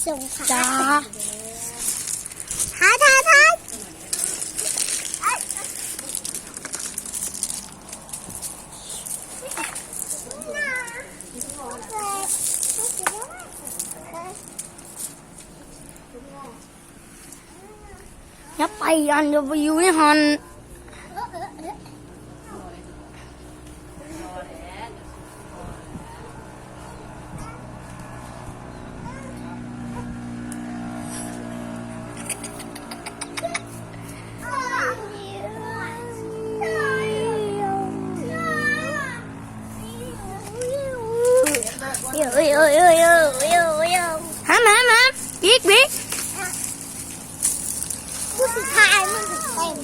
ສົງຂາ ຖ່າຍ ຖ່າຍ ຖ່າຍ ຢ່າໄປ ອັນ ຢ່າໄປຢູ່ໃນຫັ້ນ. ຫ້າມ ຫ້າມ ຫ້າມ ປີກ ປີກ. ຜູ້ສຸດທ້າຍມັນເຕັມ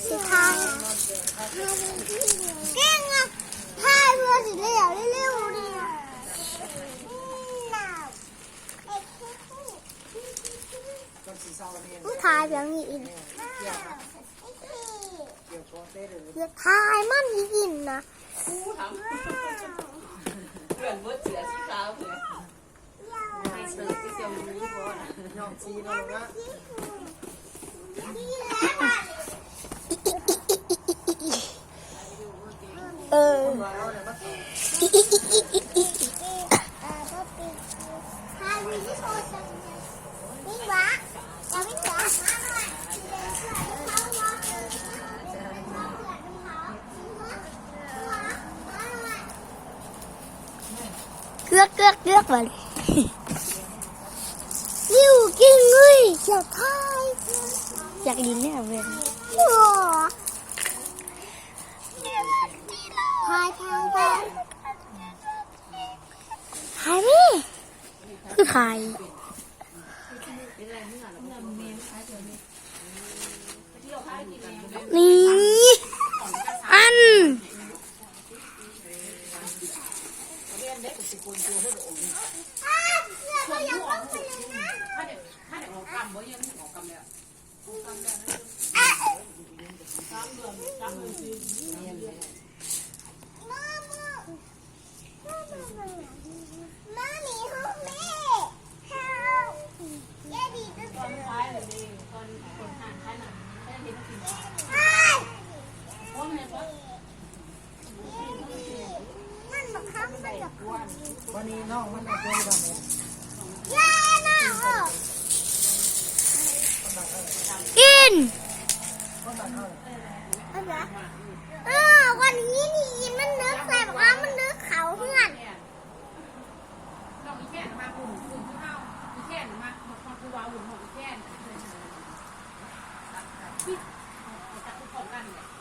ສຸດທ້າຍ ເກັ່ງອະ ຖ່າຍເພື່ອຊິແລ້ວເລັວໆນີ້. ມັນຖ່າຍແບບນີ້ອີກ ຢ່າຖ່າຍມັນອີກນະ. ເພື່ອນເບິດເສື້ອສີຂາວເພື່ອນ ເອີ ເກືອກ ເກືອກ ເກືອກ ບາດນີ້ ລິວກິນເງີຍ ສຽວທ້າຍ ຢາກຫຼິ້ນແນວແບບນີ້ ໂອ້ ຖ່າຍ ຖ່າຍ ຖ່າຍ ຖ່າຍແມ່ ຄືຖ່າຍ ນີ້ ອັນ ກິນ ເອີ ວັນນີ້ນີ້ ມັນນຶກໃສ່ບັກອາ ມັນນຶກເຂົ້າເຮືອນ. ນ້ອງອີແຄນມາບຸນ ບຸນຄືເຮົາ ອີແຄນມາ ມາ ມາຄືວ່າບຸນຂອງອີແຄນ ຈັບຄືພ້ອມກັນແຫຼະ.